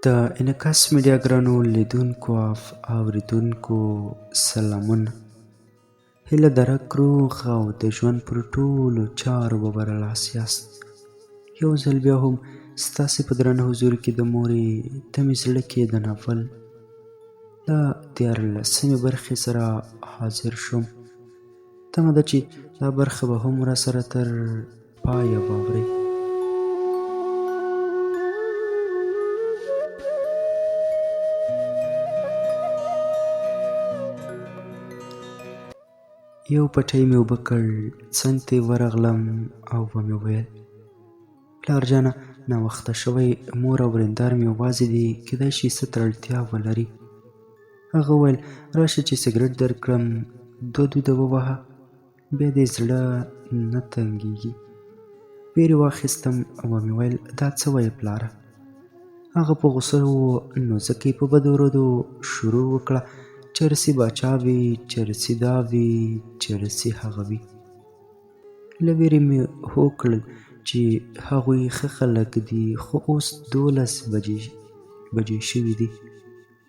د انعکاس میډیا ګرانو لیدونکو او اوریدونکو سلامونه. هیله درک روغ او د ژوند پر ټولو چارو به برلاسي یاست. یو ځل بیا هم ستاسې په درنه حضور کې د مورې ته مې زړه کې د ناول له دیارلسمې برخې سره حاضر شوم. تمه ده چې دا برخه به هم راسره تر پایه واورئ. یو پټی مې اوبه کړ، څنګ ته یې ورغلم او ومې ویل: پلار جانه ناوخته شوی، مور او ورېندار مې یوازې دي، کېدای شي څه ته اړتیا ولري. هغه وویل: راشه چې سګرټ درکړم، دوه دوده ووهه، بیا دې زړه نه تنګېږي. ویرې واخیستم، ومې ویل: دا څه وایې پلاره؟ هغه په غوسه و، نو ځکه یې په بدو ردو شروع وکړه، چرسي باچا وي، چرسي دا وي، چرسي هغه وي. له ویرې مې هو کړل چې هغوی ښه خلک دي، خو اوس 12 بجې شوې دي.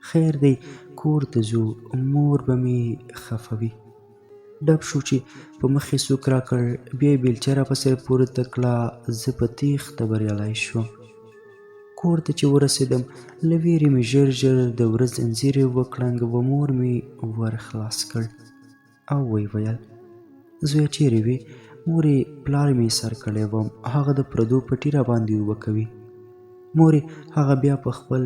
خیر دی کور ته ځو، مور به مې خفه وي. ډب شو چې په مخ یې سوک راکړ، بیا یې بیلچه راپسې پورته کړه، زه په تېښته بریالی شوم. کور ته چې ورسېدم، له ویرې مې ژر ژر د وره ځنځیر وکړنګاوه. مور مې ور خلاص کړ او ویې ویل: زویه چېرې وې؟ مورې پلار مې سر کړی وم، هغه د پردو پټي راباندې اوبه کوي. مورې هغه بیا په خپل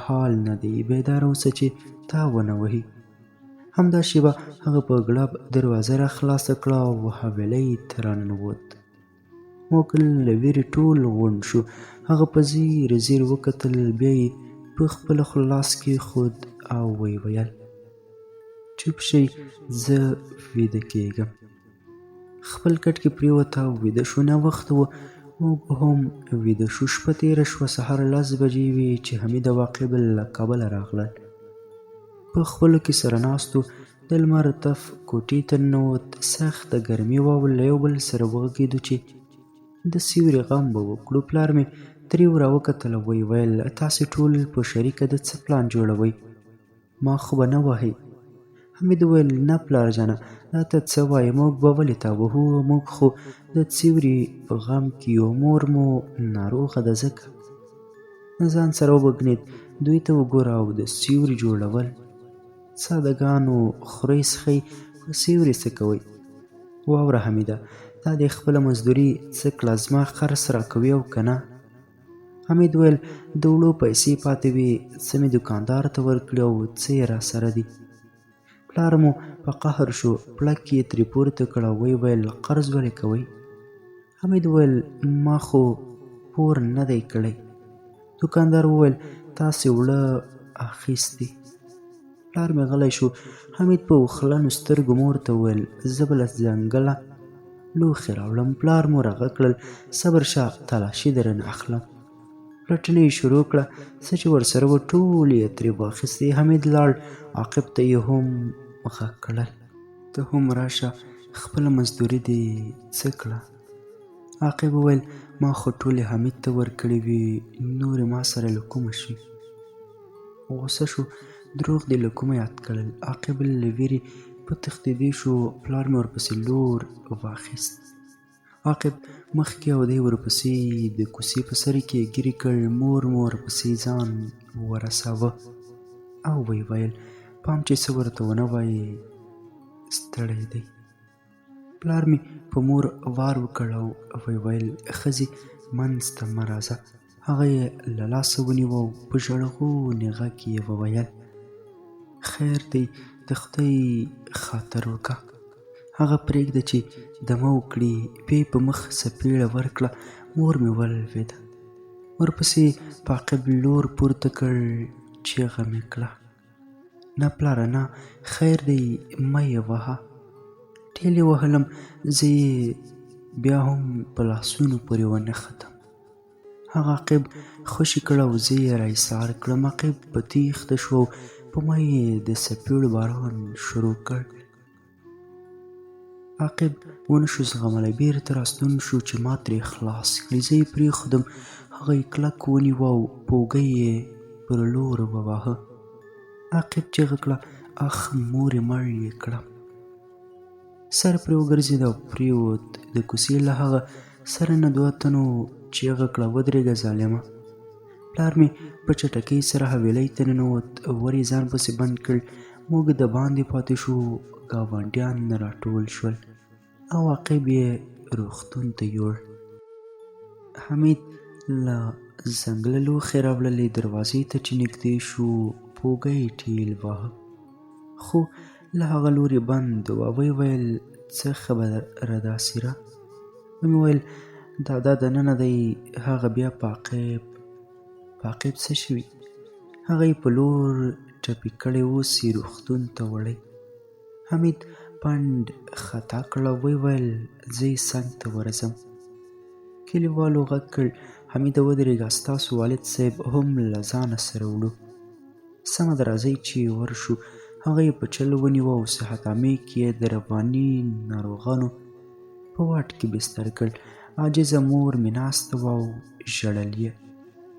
حال نه دی، بیداره اوسه چې تا ونه وهي. همدا شېبه هغه په ګړب دروازه را خلاصه کړه او حویلۍ ته راننوت. موږ له ویرې ټول غونډ شو. هغه په ځیر ځیر وکتل، بیا یې په خپله خوله لاس کېښود او ویې ویل: چوپ شئ، زه ویده کېږم. خپل کټ کې پرېوته او ویده شو. ناوخته و، موږ هم ویده شو. شپه تېره شوه، سهار 10 بجې وې چې حمید او عاقب له کابله راغلل. په خپلو کې سره ناست وو. د لمر تف کوټې ته ننوت، سخته ګرمي وه او له یو بل سره وغږېدو چې د سیوري غم به وکړو. پلار مې ترېو راوکتل او ویې ویل: تاسې ټول په شریکه د څه پلان جوړوئ؟ ما خو به نه وهئ؟ حمید وویل: نه پلار جانه، دا ته څه وایې، موږ به ولې تا وهو؟ موږ خو د سیوري په غم کې یو، مور مو ناروغه ده ځکه. ځان سره وبګنېد، دوی ته وګوره او د سیوري جوړول. ساده ګانو خورئ څښئ، په سیوري څه کوئ؟ واوره حمیده، تا دې خپله مزدوري څه کړه، زما خرڅ راکوې او که نه؟ حمید وویل: د وړو پیسې پاتې وې، څه مې دوکاندار ته ورکړې او څه یې راسره دي. پلار مو په قهر شو، پړک یې ترې پورته کړ او ویې ویل: قرض ولې کوئ؟ حمید وویل: ما خو پور نه دی کړی. دوکاندار وویل: تاسې اوړه اخیستي. پلار مې غلی شو. حمید په اوښلنو سترګو مور ته وویل: زه به له ځنګله لوښي راوړم. پلار مو راغږ کړل: صبر شه، تالاشي درنه اخلم. پلټنه یې شروع کړه، څه چې ورسره وو ټول یې ترې واخیستې. حمید لاړ، عاقب ته یې هم غږ کړل: ته هم راشه، خپله مزدوري دې څه کړه؟ عاقب وویل: ما خو ټولې حمید ته ورکړې وې، نورې ما سره له کومه شي؟ غوسه شو، دروغ دې له کومه یاد کړل؟ عاقب له ویرې په تښتېدو شو. پلار مې ورپسې لور واخیست. عاقب مخکې او دی ورپسې د کوڅې په سر کې یې ګیرې کړ. مور مو ورپسې ځان ورساوه او ویې ویل: پام چې څه ورته ونه وایې، ستړی دی. پلار مې په مور وار وکړ او ویې ویل: ښځې منځ ته مه راځه. هغه یې له لاسه ونیوه او په ژړغوني غږ یې وویل: خیر دی، د خدای خاطر وکړه، هغه پرېږده چې دمه وکړي. بیا یې په مخ څپېړه ورکړه، مور مې ولوېده. ورپسې په عاقب لور پورته کړ، چیغه مې کړه: نه پلاره نه، خیر دی، مه یې وهه. ټېل یې وهلم، زه یې بیا هم په لاسونو پورې ونه ختم. هغه عاقب خوشې کړ او زه یې را ایسار کړم. عاقب په تېښته شو او په ما یې د څپېړو باران شروع کړ. عاقب ونه شو زغملی، بېرته راستون شو چې ما ترې خلاص کړي. زه یې پرېښودم، هغه یې کلک ونیوه او په اوږه یې پر لور وواهه. عاقب چیغه کړه، اخ مورې مړ یې کړم. سر پرې وګرځېد او پرېوت. د کوڅې له هغه سره نه دوه تنو چیغه کړه، ودرېږه ظالمه. پلار مې په چټکۍ سره حویلۍ ته ننوت، ور یې ځان پسې بند کړ. موږ د باندې پاتې شو، ګاونډیان راټول شول او عاقب یې روغتون ته یوړ. حمید له ځنګله لوښي راوړلې، دروازې ته چې نږدې شو، پوږی یې ټېل واهه، خو له هغه لوري بند وه. ویې ویل، څه خبره ده اسیره؟ ومې ویل، دادا دننه دی. هغه بیا په عاقب، په عاقب څه شوي؟ هغه یې په لور ټپي کړی، اوس یې روغتون ته وړی. حمید پنډ خطا کړ او ویې ویل، زه یې څنګ ته ورځم. کلیوالو غږ کړ، حمیده ودرېږه، ستاسو والد صاحب هم له ځانه سره وړو. سمه ده راځئ چې ورشو. هغه یې په چل ونیوه او صحت عامې کې یې د رواني ناروغانو په واټ کې بستر کړ. عاجزه مور مې ناسته وه او ژړل یې.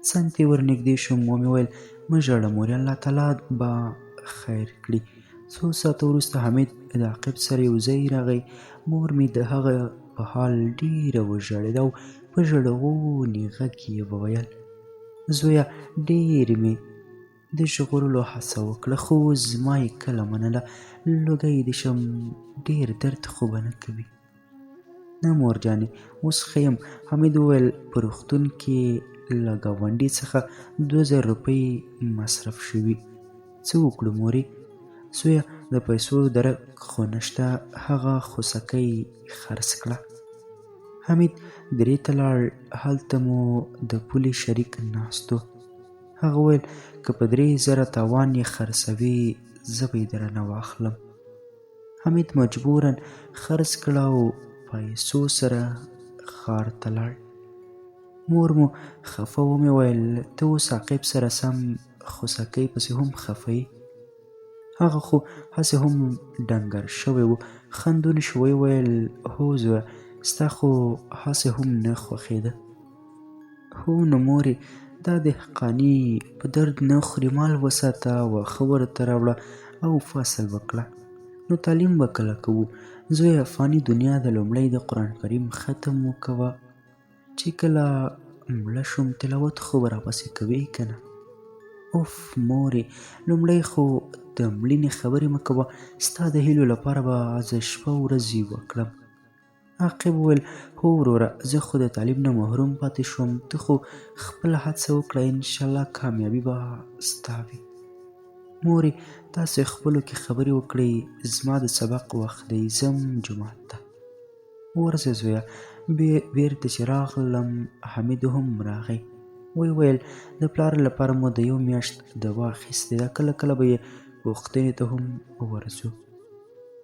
څنګ ته یې ورنږدې شوم، ومې ویل، مه ژاړه مورې، الله تعالی به خیر کړي. څو ساعته وروسته حمید د عاقب سره یو ځای راغی. مور مې د هغه په حال ډېره وژړېده او په ژړغوني غږ یې وویل، زویه ډېر مې د ژغورلو هڅه وکړه، خو زما یې کله منله. لوګی دې شم، ډېر درد خو به نه کوي؟ نه مور جانې، اوس ښه یم. حمید وویل، په روغتون کې له ګاونډي څخه 2000 روپۍ مصرف شوي. څه وکړو مورې؟ زویه د پیسو درک خو نشته، هغه خوسکۍ خرڅ کړه. حمید درې ته لاړ، هلته مو د پولې شریک ناست و. هغه ویل، که په 3000 تاوان یې خرڅوي، زه به یې درنه واخلم. حمید مجبوراً خرڅ کړه او پیسو سره ښار ته لاړ. مور مو خفه، ومې ویل، ته اوس عاقب سره سم خوسکۍ پسې هم خفه یې؟ هغه خو هسې هم ډنګر شوی و. خندون شو، ویې ویل، هو زویه، ستا خو هسې هم نه خوښېده. هو نو مورې، دا دهقاني په درد نه خوري، مال وساته، واښه ورته راوړه او فصل وکړه. نو تعلیم به کله کوو؟ زویه فاني دنیا ده، لومړی د قرآن کریم ختم وکوه، چې کله مړه شوم تلاوت خو به راپسې کوې که نه؟ اوف مورې، لومړی خو د مړینې خبرې مه کوه، ستا د هیلو لپاره به زه شپه ورځ وکړم. عاقب وویل، هو وروره، زه خو د تعلیم نه محروم پاتې شوم، ته خو خپله هڅه وکړه، انشاءالله کامیابي به ستا وي. مورې تاسې خپلو کې خبرې وکړئ، زما د سبق وخت دی، ځم جومات ته. ورځه زویه. بېرته چې راغلم، حمید هم راغی. ویې ویل، د پلار لپاره مو د یو میاشت دوا اخیستې ده، کله کله به یې پوښتنې ته هم ورځو.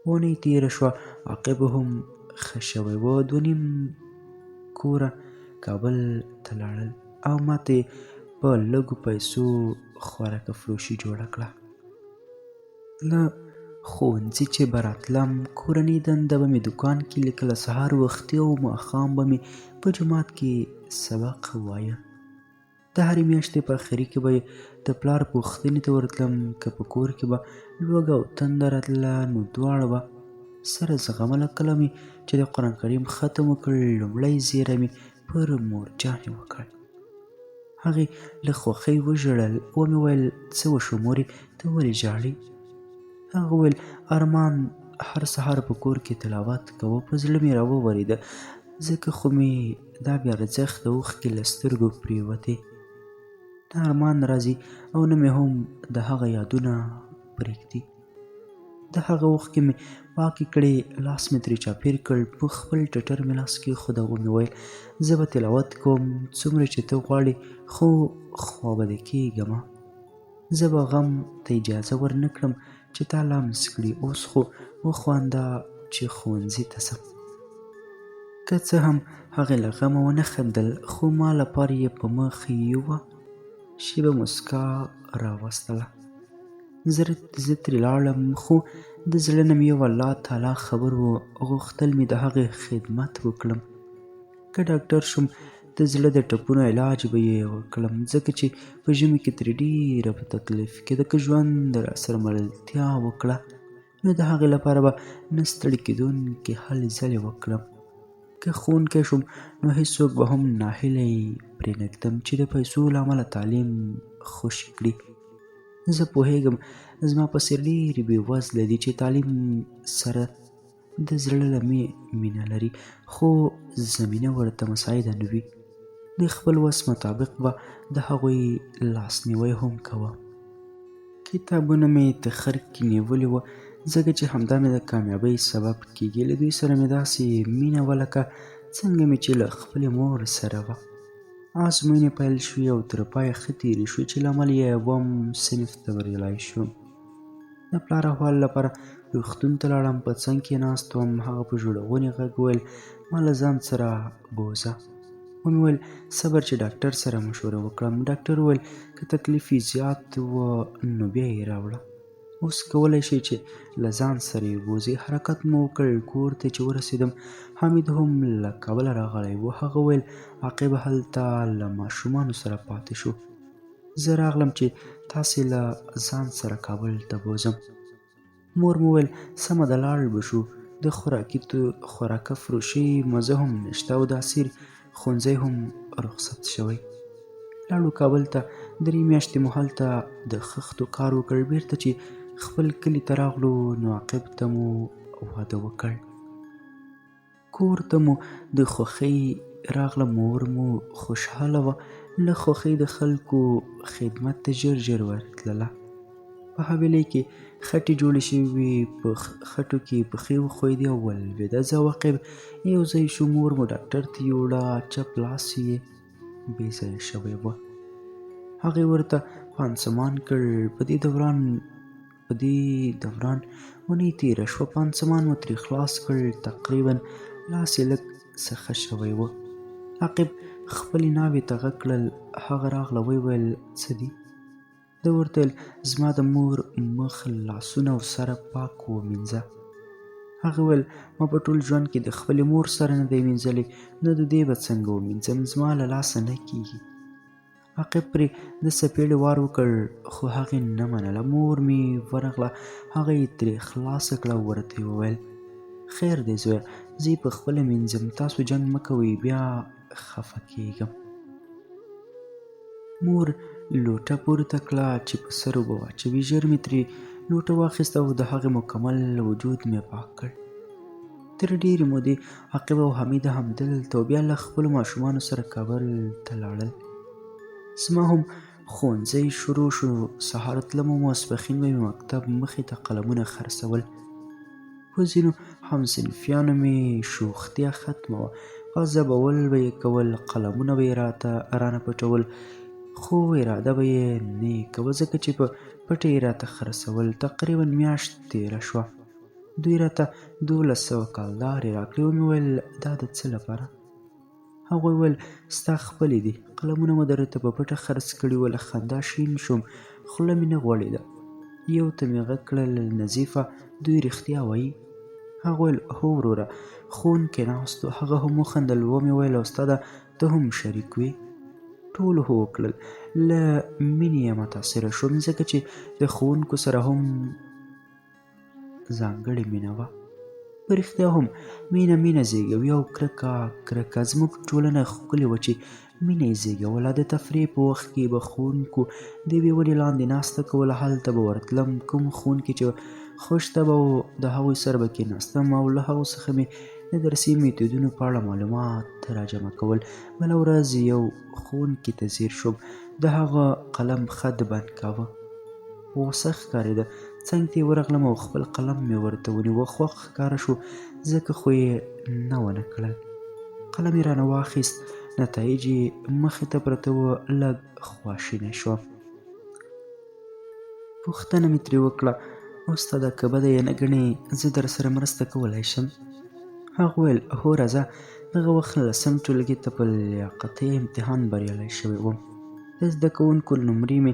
اونۍ تېره شوه، عاقب هم ښه شوی و. 2.5 کوره کابل ته لاړل او ما ته یې په لږو پیسو خوراکه فروشي جوړه کړه. له ښوونځي چې به راتلم، کورنۍ دنده به مې دوکان کې لیکله. سهار وختي او ماښام به مې په جومات کې سبق وایه. د هرې میاشتې په اخري کې به یې د پلار پوښتنې ته ورتلم. که په کور کې به لوږه او تنده راتله، نو دواړه به سره زغمله. کله مې چې د قرآن کریم ختم وکړ، لومړی زیری مې پر مورجانې وکړ. هغې له خوښۍ وژړل. ومې ویل، څه وشو مورې، ته ولې ژاړې؟ هغه وویل، ارمان هر سهار په کور کې تلاوت کوه، په زړه مې راوورېده، ځکه خو مې دا بې ارزښته اوښکې له سترګو پرېوتې. نه ارمان راځي او نه مې هم د هغه یادونه پرېږدي. د هغه اوښکې مې پاکې کړې، لاس مې ترې چاپېر کړ، په خپل ټټر مې لاس کېښود او ومې ویل، زه به تلاوت کوم څومره چې ته غواړې، خو خوابدې کېږه مه. زه به غم ته اجازه ورنه کړم چې تا لمس کړي. اوس خو وخوانده چې ښوونځي ته ځم. که څه هم هغې له غمه ونه خندل، خو ما لپاره یې په مخ یوه شېبه مسکا راوستله. زه ترې لاړم، خو د زړه نه مې یو الله تعالی خبر و. غوښتل مې د هغې خدمت وکړم. که ډاکټر شوم، د زړه د ټپونو علاج به یې وکړم، ځکه چې په ژمي کې ترې ډېره په تکلیف کېده. که ژوند راسره ملتیا وکړه نو د هغې لپاره به نه ستړي کېدونکې هلې ځلې وکړم. که ښوونکی شوم نو هېڅوک به هم ناهیلی پرې نه ږدم چې د پیسو له امله تعلیم خوشې کړي. زه پوهېږم زما په څېر ډېرې بېوزله دي چې تعلیم سره د زړه له مینه لري، خو زمینه ورته مساعده نه وي. د خپل وس مطابق به د هغوی لاسنیوی هم کوم. کتابونه مې تخر کې نیولي وه، ځکه چې همدا مې د کامیابۍ سبب کېږي. له دوی سره مې داسې مینه وه لکه څنګه مې چې له خپلې مور سره وه. ازموینې پیل شوې او تر پایه ښه تېرې شوې چې له امله یې اووم صنف ته بریالی شوم. د پلار احوال لپاره روغتون ته لاړم، په څنګ کې ناست وم. هغه په ژړغوني غږ وویل، ما له ځان سره بوځه. ومې ویل، صبر چې ډاکټر سره مشوره وکړم. ډاکټر وویل، که تکلیف یې زیات و نو بیا یې راوړه، اوس کولی شئ چې له ځان سره یې بوځئ. حرکت مو وکړ. کور ته چې ورسېدم حمید هم له کابله راغلی و. هغه ویل عاقب هلته له ماشومانو سره پاتې شو، زه راغلم چې تاسې له ځان سره کابل ته بوځم. مور مو ویل سمه ده لاړ به شو، د خوراکه فروشۍ مزه هم نشته او د اسیر ښوونځی هم رخصت شوی. لاړو کابل ته، 3 میاشتې مو هلته د خښتو کار وکړ. بیرته چې خپل کلي ته راغلو نو عاقب ته مو واده وکړ. کور ته مو د خوښۍ راغله، مور مو خوشحاله وه، له خوښۍ د خلکو خدمت ته ژر ژر ورتلله. په حویلۍ کې خټې جوړې شوې وې، په خټو کې پښې وښویدې او ولوېده. زه او عاقب یو ځای شو. مور مو ډاکټر ته یوړه، چپ لاس یې بې ځایه شوی و. هغې ورته پانسمان کړ. په دې دوران اونۍ تېره شوه، پانسمان مو ترې خلاص کړ. تقریبا لاس یې لږ څه ښه شوی و. عاقب خپلې ناوې ته غږ کړل، هغه راغله، ویې ویل څه دي؟ ده ورته ویل زما د مور مخ، لاسونه او سره پاک ومینځه. هغه ویل ما په ټول ژوند کې د خپلې مور سره نه دی مینځلی، نو د دې به څنګه ومینځم، زما له لاسه نه کېږي. عاقب پرې د څپېړې وار وکړ، خو هغې نه منله. مور مې ورغله، هغه یې ترې خلاصه کړه او ورته یې وویل خیر دی زویه، زه یې په خپله مینځم، تاسو جنګ مه کوئ، بیا خفه کېږم. مور لوټه پورته کړه چې په سر اوبه واچوي. ژر مې ترې لوټه واخیسته او د هغې مکمل وجود مې پاک کړ. تر ډېرې مودې عاقب او حمیده همدلته او بیا له خپلو ماشومانو سره کابل ته لاړل. زما هم ښوونځی شروع شو. سهار تلم او ماسپښین به مې مکتب مخې ته قلمونه خرڅول. په ځینو همصنفیانو مې شوختیا ختمه وه، غضبول به یې کول، قلمونه به یې رانه پټول، خو اراده به یې نه کوه، ځکه چې په پټه یې راته خرڅول. تقریبا میاشت تېره شوه، دوی راته 1200 کالدارې راکړې. ومې ویل دا د څه لپاره؟ هغوی ویل ستا خپلې دي، قلمونه مو درته په پټه خرڅ کړي وو. له خندا شین شوم، خوله مې نه غوړېده. یو ته مې غږ کړل، نظیفه دوی رښتیا وایي؟ هغه ویل هو وروره. ښوونکی ناست و، هغه هم وخندل. ومې ویل استاده ته هم شریک وې؟ ټولو هو وکړل. له مینې یې متاثره شوم، ځکه چې د ښوونکو سره هم ځانګړې مینه وه. په رښتیا هم مینه مینه زیږوي او کرکه کرکه. زموږ ټولنه ښکلې وه چې مینه یې زیږوله. د تفریح په وخت کې به ښوونکو د یوې ونې لاندې ناسته کوله، هلته به ورتلم. کوم ښوونکي چې خوش طبع و د هغوی سره به کېناستم او له هغو څخه مې د درسي میتودونو په اړه معلومات راجمع کول. بله ورځ یو ښوونکي ته ځیر شوم، د هغه قلم خط بند کاوه، غوسه ښکارېده. څنګ ته یې ورغلم او خپل قلم مې ورته ونیوه. خوښ ښکاره شو، ځکه خو یې نه ونه کړل. قلم یې رانه واخیست، نتایج یې مخې ته پرته وه. لږ خواشینی شوم. پوښتنه مې ترې وکړه، استاده که بده یې نه ګڼې زه در سره مرسته کولی شم؟ هغه ویل هو راځه. دغه وخت لسم ټولګي ته په لیاقتي امتحان بریالی شوی وم. د زده کوونکو نمرې مې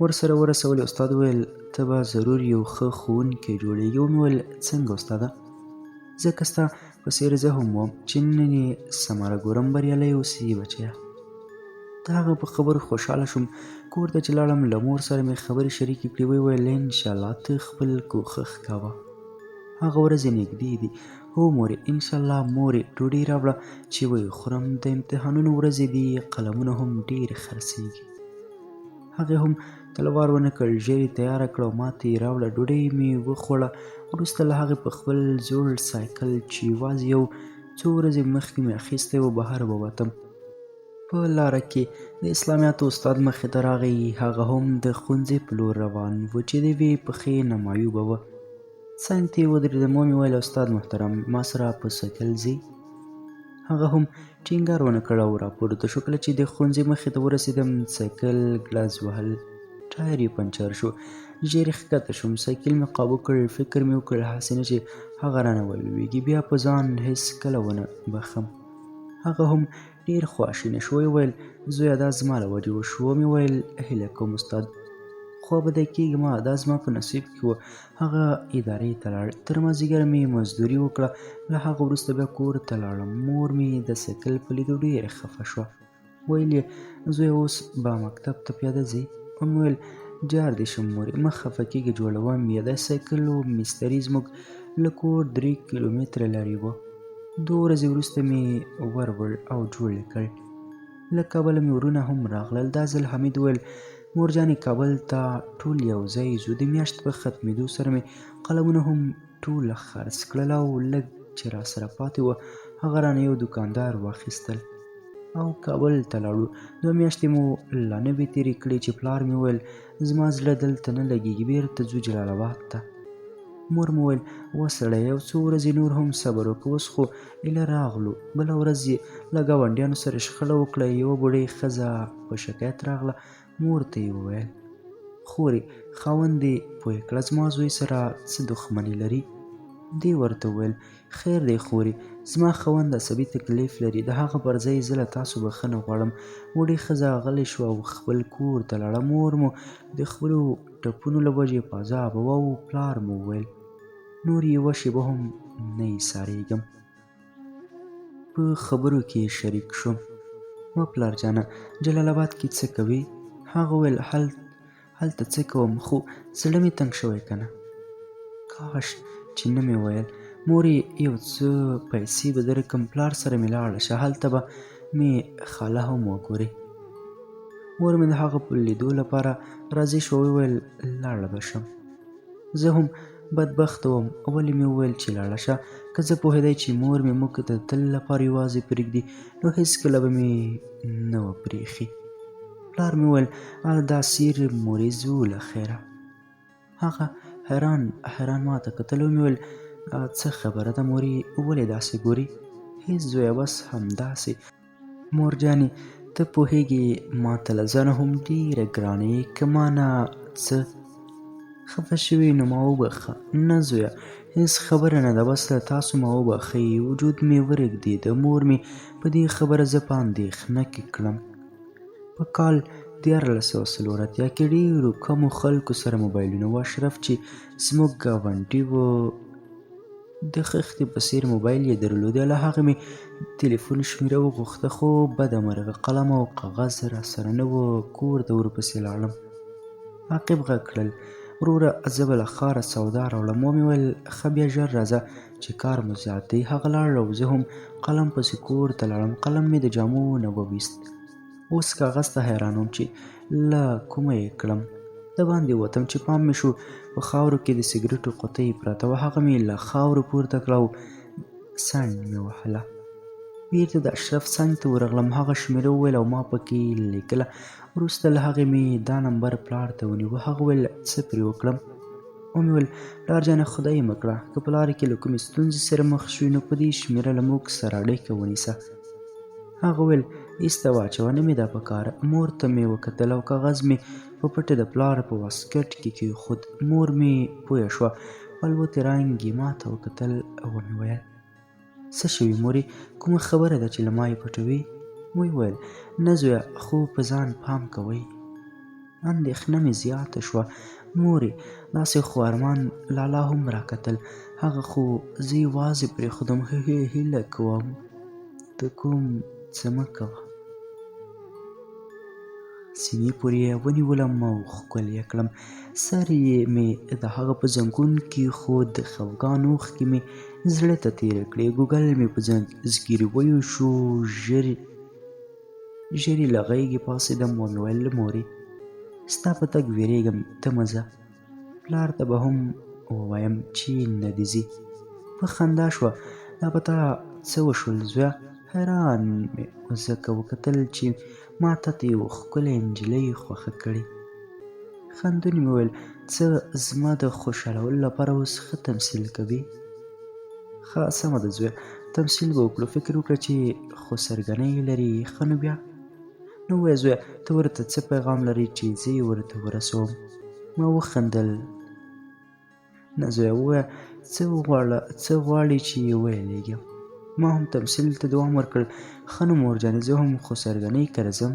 ورسره ورسولې. استاد ویل ته به ضرور یو ښه ښوونکی جوړېږې. ومې ویل څنګه استاده؟ ځکه ستا په څېر زه هم وم چې نن یې ثمره ګورم. بریالی اوسې بچیه. د هغه په خبرو خوشحاله شوم. کور ته چې لاړم له مور سره مې خبرې شریکې کړې. ویې ویل انشاءالله ته خپل کوښښ کوه، هغه ورځې نږدې دي. هو مورې انشاءالله. مورې ډوډۍ راوړه چې ویې خورم، د امتحانونو ورځې دي، قلمونه هم ډېر خرڅېږي. هغې هم تلوار ونه کړ، ژر یې تیاره کړه او ماته یې راوړه. ډوډۍ مې وخوړه. وروسته له هغې په خپل زوړ سایکل چې یوازې یو څو ورځې مخکې مې اخیستی و بهر ووتم. په لاره کې د اسلامیاتو استاد مخې ته راغی. هغه هم د ښوونځي په لور روان و چې د یوې پښې نه معیوبه وه. څنګ ته یې ودرېدم، ومې ویل استاد محترم ما سره په سایکل ځې؟ هغه هم ټینګار ونه کړ او راپورته شو. کله چې د ښوونځي مخې ته ورسېدم سایکل ګړز وهل، ټایر یې پنچر شو. ژر ښکته شوم، سایکل مې قابو کړ. فکر مې وکړ هسې نه چې هغه رانه ولوېږي، بیا په ځان هېڅکله ونه بخښم. هغه هم ډېر خواشینی شو، ویې ویل زویه دا زما له وجې وشو. ومې ویل هیله کوم استاد خوابدی کېږه مه، دا زما په نصیب کې و. هغه ادارې ته لاړ. تر مازدیګره مې مزدوري وکړه. له هغه وروسته بیا کور ته لاړم. مور مې د سایکل په لیدو ډېره خفه شوه. ویل یې زویه اوس به مکتب ته پیاده ځې؟ ومې ویل جار دې شم مورې، مه خفه کېږه، جوړوم یې. د سایکل مستري زموږ له کور 3 کیلومتره لرې و. 2 ورځې وروسته مې وروړ او جوړ یې کړ. له کابله مې ورونه هم راغلل. دا ځل حمید وویل مور جانې کابل ته ټول یو ځای ځو. د میاشت په ختمېدو سره مې قلمونه هم ټول خرڅ کړل او لږ چې راسره پاتې و هغه رانه یو دوکاندار واخیستل او کابل ته لاړو. 2 میاشتې مو لا نه وې تېرې کړې چې پلار مې وویل زما زړه دلته نه لګېږي، بېرته ځو جلال اباد ته. مور مې وویل وسړی یو څو ورځې نور هم صبر وکړه، اوس خو ایله راغلو. بله ورځ یې له ګاونډیانو سره شخړه وکړه. یوه بوډۍ ښځه په شکایت راغله، مور ته یې وویل خورې خاوند دې پوه کړه زما زوی سره څه دښمني لري؟ دې ورته وویل خیر دی خورې، زما خاوند عصبي تکلیف لري، د هغه پر ځای زه له تاسو بښنه غواړم. وړې ښځه غلې شوه او خپل کور ته لاړه. مور مو د خپلو ټپونو له وجې په عذابه وه او پلار مو وویل نور یوه شېبه هم نه ایسارېږم. په خبرو کې شریک شوم. وه پلار جانه جلال اباد کې څه کوې؟ هغه وویل هلته څه کوم، خو زړه مې تنګ شوی که نه. کاش چې نه مې ویل. مورې یو څه پیسې به درکړم، پلار سره مې لاړه شه، هلته به مې خاله هم وګورې. مور مې د هغه په لیدو لپاره راضي شوه، ویل لاړه به شم. زه هم بدبخته وم، ولې مې وویل چې لاړه شه. که زه پوهېدای چې مور مې موږ د تل لپاره یوازې پرېږدي نو هېڅکله به مې نه وه پرېښي. پلار مې وویل دا سیر مورې ځو له خیره. هغه حیران حیران ماته کتل. ومې ویل څه خبره ده مورې، ولې داسې ګورې؟ هېڅ زویه بس همداسې. مور جانې ته پوهېږې ما ته له ځانه هم ډېره ګرانه یې، که ما نه څه خفه شوې نو ما وبخښه. نه زویه هېڅ خبره نه ده، بس له تاسو ما وبخښئ. وجود مې ورېږدېده. مور مې په دې خبره زه په اندېښنه کې کړم. په کال 1384 کې ډېرو کمو خلکو سره موبایلونه وو. اشرف چې زموږ ګاونډي و د خښتې په څېر موبایل یې درلود. له هغه مې تلیفون شمېره وغوښته، خو بده مرغه قلم او کاغذ راسره نه و. کور ته ورپسې لاړم. عاقب غږ کړل وروره زه به له ښاره سودا راوړم. ومې ویل ښه بیا ژر راځه چې کار مو زیات دی. هغه لاړ او زه هم قلم پسې کور ته لاړم. قلم مې د جامو نه وویست. اوس کاغذ ته حیران وم چې له کومه یې کړم. د باندې ووتم چې پام مې شو په خاورو کې د سګرټو قوطۍ پرته وه. هغه مې له خاورو پورته کړه او څنډ مې وهله. بیرته د اشرف څنګ ته ورغلم. هغه شمېره وویل او ما پکې لیکله. وروسته له هغې مې دا نمبر پلار ته ونیو. هغه ویل څه پرې وکړم؟ ومې ویل پلار جانه خدای مه کړه که په لاره کې له کومې ستونزې سره مخ شوې نو په دې شمېره له موږ سره اړیکه ونیسه. هغه ویل ایسته واچوه، نه مې دا په کار. مور ته مې وکتل او کاغذ مې په پټه د پلار په واسکټ کې کېښود. مور مې پوه شوه، په الوتي رنګ یې ماته وکتل او ومې ویل څه شوي مورې، کومه خبره ده چې له ما یې پټوې؟ ویې ویل نه زویه، خو په ځان پام کوئ. اندېښنه مې زیاته شوه. مورې داسې خو ارمان لالا هم راکتل، هغه خو زه یوازې پرېښودم. هیله کوم ته کوم څه مه کوه. سینې پورې یې ونیولم او ښکل یې کړم. سر یې مې د هغه په زنګون کېښود. د خفګان اوښکې مې زړه ته تېرې کړې. ګوګل مې په زګیرویو شو. ژر ژر یې له غېږې پاڅېدم. ومې ویل مورې ستا په تګ وېرېږم، ته مه ځه. پلار ته به هم ووایم چې نه دې ځي. په خندا شوه. دا په تا څه وشول زویه؟ حیران مې ځکه وکتل چې ما تا ته یوه ښکلې نجلۍ خوښه کړې. خندوني مې وویل څه زما د خوشحالولو لپاره اوس ښه تمثیل کوي؟ ښه سمه ده زویه، تمثیل به وکړو. فکر وکړه چې خسرګنۍ لري. ښه نو بیا نو ووایه زویه، ته ورته څه پیغام لرې چې زه یې ورته ورسوم؟ ما وخندل. نه زویه، ووایه څه وغواړه، څه غواړې چې یې ویې لېږم. ما هم تمثیل ته دوام ورکړ. ښه نو مورجانې، زه هم خسرګنۍ کره ځم.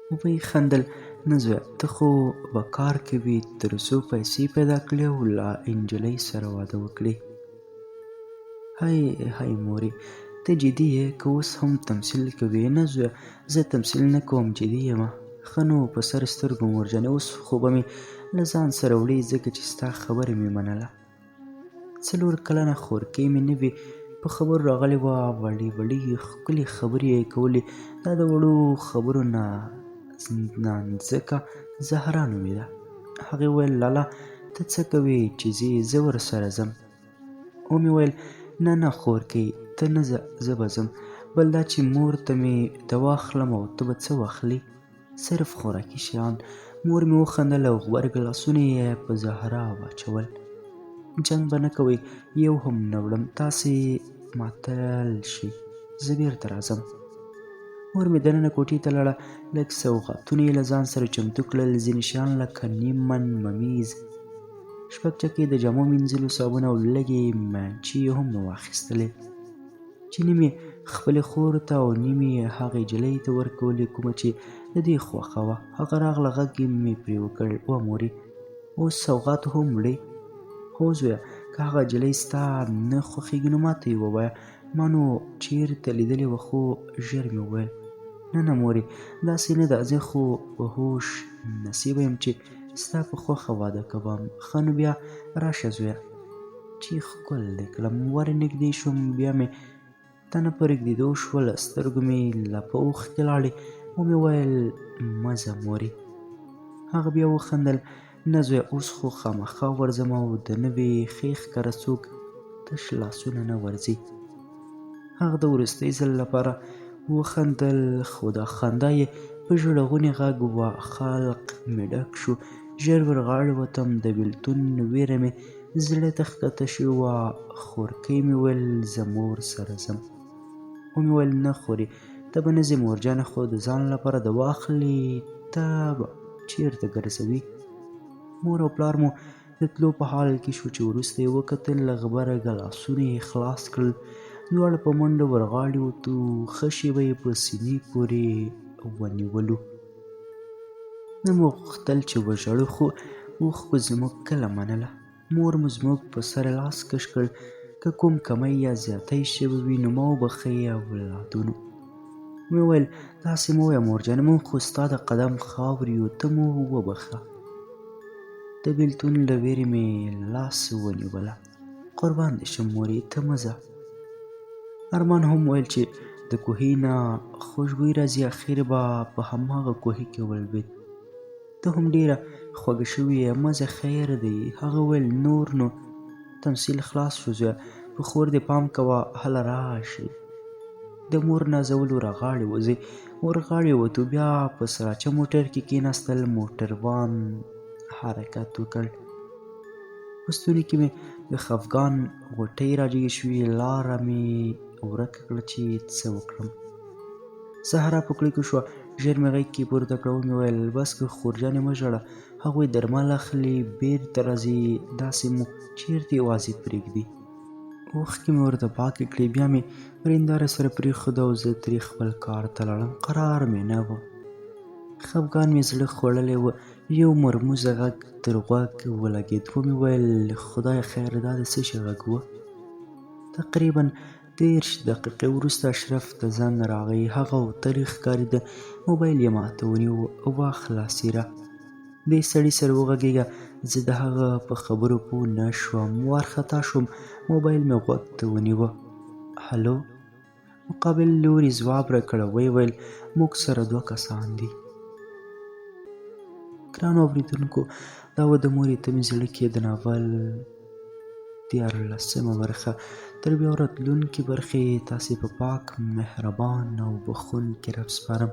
وبه یې خندل. نه زویه، ته خو به کار کوې تر څو پیسې پیدا کړې او له انجلۍ سره واده وکړې. های های مورې، ته جدي یې که اوس هم تمثیل کوې؟ نه زویه، زه تمثیل نه کوم، جدي یم. ښه نو په سر سترګو مورجانې، اوس خو به مې له ځان سره وړې، ځکه چې ستا خبره مې منله. 4 کلنه خورکۍ مې نوې په خبرو راغلې وه. وړې وړې ښکلې خبرې یې کولې. دا د وړو خبرو نانځکه زهرا نومېده. هغې وویل لالا ته څه کوې چې ځې، زه ورسره ځم. ومې ویل نه نه خورکۍ، ته نه ځه، زه به ځم. بل دا چې مور ته مې دوا اخلم او ته به څه واخلې؟ صرف خوراکي شیان. مور مې وخندل او غبرګ لاسونه یې په زهرا واچول. جنګ به نه کوئ، یو هم نه وړم. تاسې معطل شئ، زه بېرته راځم. مور مې دننه کوټې ته لاړه. لږ سوغاتونه یې له ځان سره چمتو کړل. ځینې شیان لکه نیم من ممیز، شپږ چکې د جامو مینځلو صابون او لږې مانچې یې هم واخیستلې، چې نیم یې خپلې خور ته او نیم یې هغې جلۍ ته ورکولې کومه چې د دې خوښه وه. هغه راغله، غږ مې پرې وکړ، وه مورې، اوس سوغات هم وړې؟ هو زویه، که هغه جلۍ ستا نه خوښېږي نو ماته یې ووایه. ما نو چېرته لیدلې وه، خو ژر مې وویل نه نه مورې، داسې نه ده، زه خو په هوش نصیبه یم چې ستا په خوښه واده کوم. ښه نو بیا راشه زویه چې ښکل دې کړم. ورنږدې شوم، بیا مې تنه په رېږدېدو شوه، له سترګو مې لپه اوښکې لاړې. ومې ویل مه ځه مورې. هغه بیا وخندل، نه زویه، اوس خو خامخا ورځم او د نوې ښې کره څوک تش لاسونه نه ورځي. هغه د وروستي ځل لپاره وخندل، خو دا خندا یې په ژړغوني غږ وه. خلق مې ډک شو، ژر ورغاړې وتم. د بېلتون وېره مې زړه ته ښکته شوه. خورکۍ مې ویل زه مور سره ځم. ومې ویل نه خورې، ته به نه ځې، مورجانه خو د ځان لپاره دوا اخلي، ته به چېرته ګرځوي؟ مور او پلار مو د تلو په حال کې شو چې وروسته یې وکتل، غبرګه لاسونه یې خلاص کړل. دواړه په منډه ورغاړې وتو. ښه شېبه یې په سینې پورې ونیولو. نه مو غوښتل چې وژاړو، خو اوښکو زموږ کله منله. مور مو زموږ په سر لاس کش کړ. که کوم کمی یا زیاتی شوی وي نو ما وبخښئ اولادونو. ومې ویل داسې مه وایه مورجانې، موږ خو ستا د قدم خاورې یو، ته مو وبخښه. د بېلتون له وېرې مې لاس ونیوله. قربان دې شم مورې، ته مه ځه. ارمان هم ویل چې د کوهي نه خوشبويي راځي، اخر به په هماغه کوهي کې ولوېد. ته هم ډېره خوږه شوې یې، مه ځه، خیر دی. هغه ویل نور نو تمثیل خلاص شو زویه، په خور دې پام کوه، هله راشئ. د مور نازولو راغاړې وځئ. ورغاړې وتو. بیا په سراچه موټر کې کېناستل. موټروان حرکت وکړ. په ستوني کې مې د خفګان غوټۍ راجګې شوې. لاره مې ورکه کړه چې څه وکړم. سهارا په کړکۍ شوه. ژر مې غېږ کې پورته کړه. ومې ویل بس که خورجانې، مه ژاړه، هغوی درمل اخلي، بېرته راځي، داسې مو چېرته یوازې پرېږدي؟ اوښکې مې ورته پاکې کړې. بیا مې ورېنداره سره پرېښوده او زه ترې خپل کار ته لاړم. قرار مې نه و. خفګان مې زړه خوړلی و. یو مرموز غږ تر غوږ ولګېد. ومې ویل، خدای خیر دا د څه شي غږ و؟ تقریبا 30 دقیقې وروسته اشرف ته زنګ راغی. هغه وتلی ښکارېده. موبایل یې ماته ونیو. واخله سیره، دې سړي سره وغږېږه. زه د هغه په خبرو پوه نه شوم، وارخطا شوم. موبایل مې غوږ ته ونیوه. هلو. مقابل لوري ځواب راکړ، ویې ویل، موږ سره دوه کسان دي. ګرانو اورېدونکو، دا وه د مورې ته مې زړه کې د ناول 13مه برخه. تر بیا راتلونکې برخې تاسې په پاک، مهربان او بخښونکي رب سپارم.